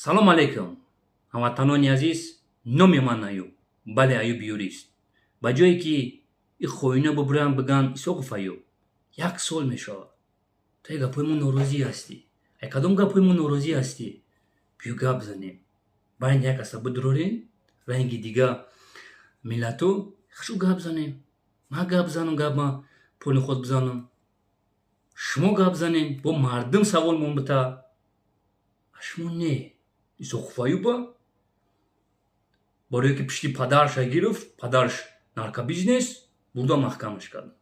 Салом алейкум, ҳамватанони азиз. Номи ман Аюб, бале, Аюб юрист. Ба ҷое ки и хоина бубуранд, бигӯянд: «Исоқов Аюб, як сол мешавад, ту ай гапҳои мо норозӣ ҳастӣ. Ай кадом гапҳои мо норозӣ ҳастӣ? Биё, гап занем». Байни як каса бидурорем, ранги дига миллату хашу гап занем. Ман гап занам, гап ма поли худ бизанам, шумо гап занем, бо мардум савол мон бита. А шумо не. Исоқов Аюба барое ки пишти падарша гирифт, падарш наркобизнес бурда, маҳкамаш кардам.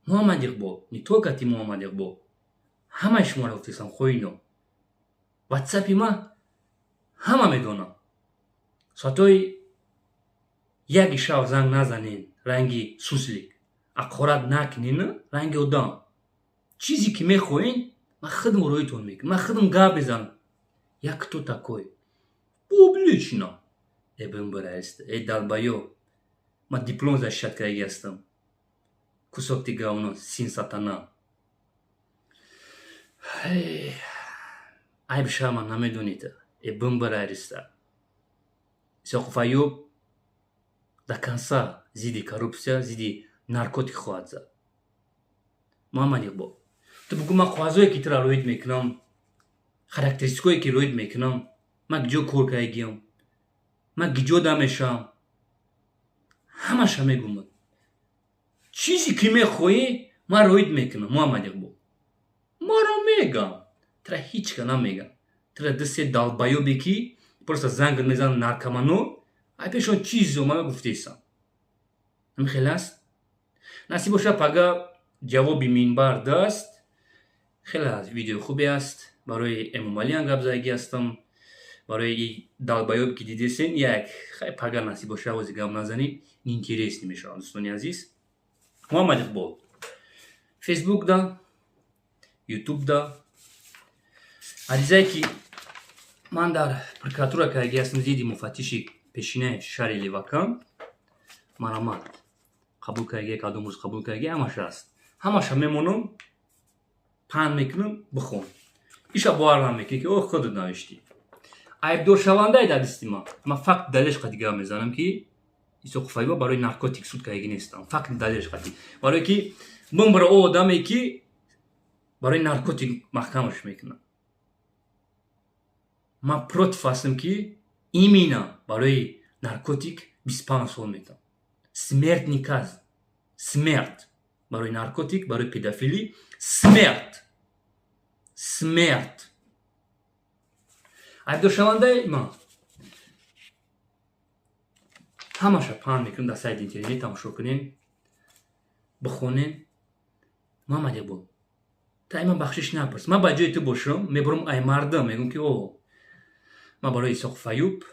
Муҳаммад Иқбол, не только ти, Муҳаммад Иқбол, ҳамаи шуморо гуфтесам, хоино. Ватсапи ма ҳама медонам. Соатҳои 1-и шав занг назанен, ранги суслик ақорат накунен, ранги одам. Чизе ки мехоҳен, ман худм роитон мекунам, ман худм гап мезанам. Я кто такой? Публично эбимбираест. Э, долбоёб, ман диплом защищать кардаги ҳастам. Кусок ты говно, сын сатана. Айб шарма намедонед, э, бимбирариста. Исоқов Аюб до конца зидди коррупсия, зидди наркотик хоҳад зад. Муҳаммад Иқбол, ту бугӯ, ман коғазое ки тура роид мекунам, характеристикое ки роид мекунам, ман гиҷо кор кардагиам, ман гиҷо дамешавам, ҳамаша мегӯмад. Чизе ки мехоҳӣ, ман роид мекунам. Муҳаммад Иқбол, маро мегам, тура ҳеч ка намегам. Тура ду се долбоёбе ки просто занг мезанам, наркомано, ай пешон чизо ман гуфтесам. Ҳамин хел аст. Насиб боша, пага ҷавоби минбар даст. Хеле видеои хубе аст. Барои Эмомалиам гап задагӣ ҳастам, барои долбоёб ки дидесен як. Хай, пага насиб боша, ози гап назанем, интересный мешавад. Дӯстони азиз, Муҳаммад Иқбол Фейсбукда, Ютубда аризае ки ман дар прокуратура кардагӣ ҳастам зидди муфаттиши пешинаи шаҳри Левакан, марамат қабул кардагӣ, кадом рӯз қабул кардагӣ, ҳамаша аст. Ҳамаша мемонам, паҳн мекунам, бихон. Иша бовар намекунӣ, ки о худат навиштӣ. Айбдоршавандаи дар дасти ман. Ман факт далелш қати гап мезанам, ки Исоқов Аюба барои наркотик суд кардагӣ нестам. Факт далелш қати, барое ки бимбара о одаме ки барои наркотик маҳкамаш мекунам. Ман против ҳастам, ки именно барои наркотик 25 сол метам. Смертный казнь, смерть барои наркотик, барои педофилӣ смерть, смерть. Айбдоршавандаи ман ҳамаша паҳн мекунам дар сайти интернет, тамошо кунем, бихонем. Муҳаммад Иқбол, та ай ман бахшиш напурс. Ман ба ҷои ту бошам, мебурам ай мардам, мегӯм ки о ман барои Исоқов Аюб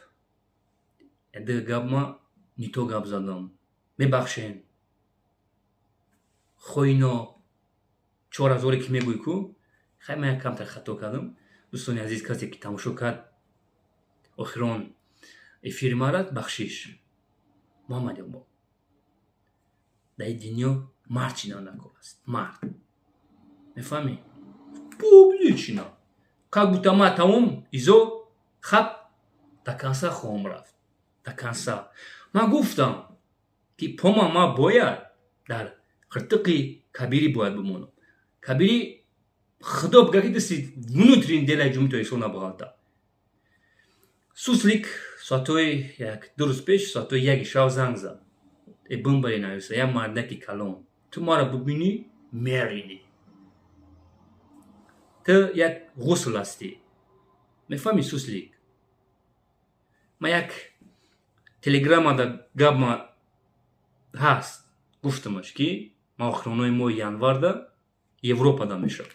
ду гап ма не то гап задам, мебахшем. Хоино, 4000-е ки мегӯй ку, хай, ман як камтар хато кардам. Дӯстони азиз, касе ки тамошо кард охирон эфири мара, бахшиш. Муҳаммад Иқбол, дар ин дунё мард чидан дар аст, мард, мефаҳмӣ? Публично как будто ман тамом изо хаб до конца хоҳам рафт, до конца. Ман гуфтам, ки пома ма бояд дар қиртиқи кабирӣ бояд бимонам. Кабирӣ, худо бигӯ, ки дасти внутренний делаи Ҷумҳурии Тоҷикистон набуғалта. Суслик соатҳои як ду рӯз пеш, соатҳои 1-и шав занг зад: «Э, бимбаре нависа, як мардаки калон, ту маро бибинӣ, меринӣ, ту як ғусл ҳастӣ, мефаҳмӣ, суслик?» Ман як телеграммада гапма ҳаст, гуфтамаш, ки ман охиронои моҳи январда Европада мешавам.